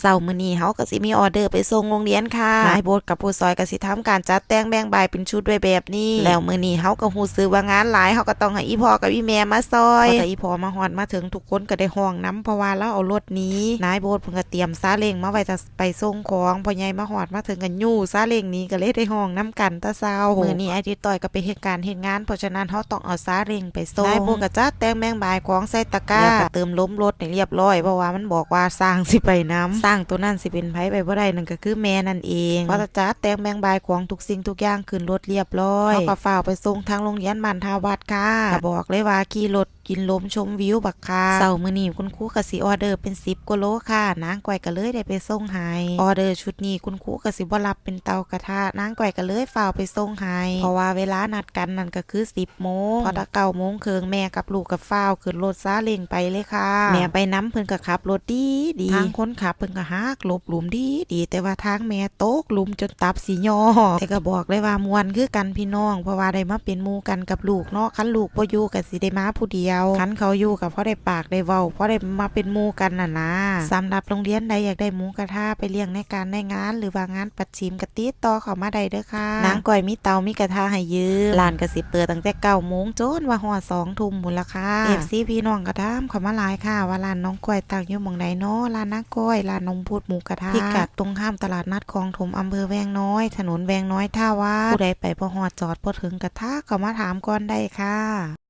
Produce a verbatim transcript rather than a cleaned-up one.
เช้ามื้อนี้เฮาก็สิมีออเดอร์ไปส่งโรงเรียนค่ะ นายโบ๊ทกับผู้ซอยก็สิทำการจัดแต่งแบ่งบ่ายเป็นชุดไว้แบบนี้ แล้วมื้อนี้เฮาก็รู้สึกว่างานหลาย เฮาก็ต้องให้อีพ่อกับอีแม่มาซอย พอแต่อีพ่อมาฮอดมาถึงทุกคนก็ได้ฮ้องนำ เพราะว่าลาวเอารถหนี นายโบ๊ทเพิ่นก็เตรียมซาเล้งมาไว้จะไปส่งของ พ่อใหญ่มาฮอดมาถึงก็ยู้ซาเล้งหนี ก็เลยได้ฮ้องนำกันแต่เช้า มื้อนี้อ้ายติดต่อยก็ไปเฮ็ดการเฮ็ดงาน เพราะฉะนั้นเฮาต้องเอาซาเล้งไปส่ง นายโบ๊ทก็จัดแต่งแบ่งบ่ายของใส่ตะกร้า แล้วก็เติมลมรถให้เรียบร้อย เพราะว่ามันบอกว่าช้างสิไปนำ ช้างตัวนั้นสิเป็นไผไปบ่ได้ นั่นก็คือแม่นั่นเอง พอจัดแต่งแบ่งบ่ายของทุกสิ่งทุกอย่างขึ้นรถเรียบร้อย เฮาก็ฟ้าวไปส่งทางโรงเรียนบ้านท่าวัดค่ะ ก็บอกเลยว่าขี่รถกินลมชมวิวบักคัก เช้ามื้อนี้คุณครูก็สิออเดอร์เป็นสิบกว่าโลค่ะ นางก้อยก็เลยได้ไปส่งให้ ออเดอร์ชุดนี้คุณครูก็สิบ่รับเป็นเตากระทะ นางก้อยก็เลยฟ้าวไปส่งให้ เพราะว่าเวลานัดกันนั่นก็คือสิบโมง พอแต่เก้าโมงครึ่งแม่กับลูกก็ฟ้าวขึ้นรถซาเล้งไปเลยค่ะ แม่ไปนำเพิ่นก็ขับรถดีดี ทางคนขับเพิ่นก็หักหลบหลุมดีดี แต่ว่าทางแม่ตกหลุมจนตับสิย่อ แต่ก็บอกเลยว่าม่วนคือกันพี่น้อง เพราะว่าได้มาเป็นหมู่กันกับลูกเนาะ คันลูกบ่อยู่ก็สิได้มาผู้เดียว คันเขาอยู่ก็พอได้ปากได้เว้า พอได้มาเป็นหมู่กันน่ะนะ สำหรับโรงเรียนใดอยากได้หมูกระทะไปเลี้ยงในการในงาน หรือว่างานปัดฉิมก็ติดต่อเข้ามาได้เด้อค่ะ นางก้อยมีเตามีกระทะให้ยืม ร้านก็สิเปิดตั้งแต่เก้าโมงจนว่าฮอดสองทุ่มพู้นล่ะค่ะ เอฟซี พี่น้องก็ถามเข้ามาหลายค่ะ ว่าร้านน้องก้อยตั้งอยู่หม่องใดเนาะ ร้านนางก้อย ร้านนมพูดหมูกระทะ พิกัดตรงข้ามตลาดนัดคลองถม อำเภอแวงน้อย ถนนแวงน้อย ท่าวัด ผู้ใดไปบ่ฮอดจอดบ่ถึงก็ทักเข้ามาถามก่อนได้ค่ะ